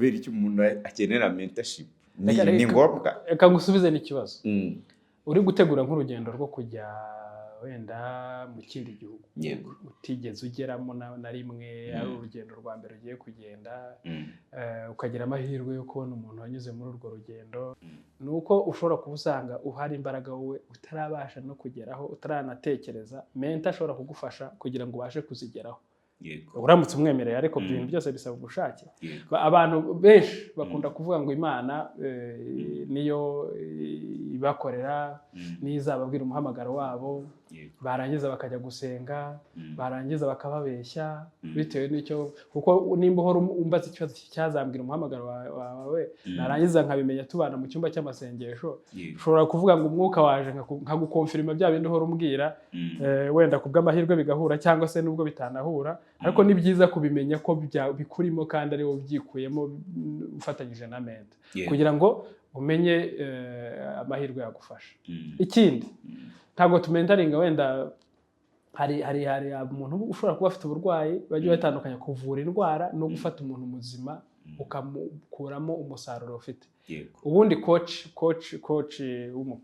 Kubera icyo umuntu akenera mentorship ni, ni ngombwa. Reka ngusubize n'ikibazo. Uri gutegura nk'urugendo rwo kujya wenda mu kindi gihugu utigeze ugeramo na rimwe, ari urugendo rwa mbere ugiye kugenda, ukagira amahirwe yo kubona umuntu wanyuze muri urwo rugendo, ni uko ushobora kuba usanga uhari imbaraga wowe utarabasha no kugeraho, utaranatekereza. Mentor ashobora kugufasha kugira ngo ubashe kuzigeraho, uramutse umwemereye. Ariko ibintu byose bisaba ubushake. Abantu benshi bakunda kuvuga ngo Imana niyo ibakorera, niyo izababwira umuhamagaro wabo. Barangiza bakajya gusenga, barangiza bakababeshya bitewe n'icyo, kuko nimba uhora umbaza ikibazo cyazambwira umuhamagaro wawe, narangiza nkabimenya tubana mu cyumba cy'amasengesho, ushobora kuvuga ngo umwuka waje nkaguconfirma bya bindi uhora umbwira. Wenda ku bw'amahirwe bigahura cyangwa se nubwo bitanahura, ariko ni byiza kubimenya ko bikurimo kandi ari wowe ubyikuyemo, ufatanyije na mentor, kugira ngo umenye amahirwe yagufasha. Ikindi, ntabwo tumentoringa wenda hari umuntu ushobora kuba afite uburwayi. Bajya batandukanya kuvura indwara no gufata umuntu muzima ukamukuramo umusaruro ufite. Ubundi coach w'umupira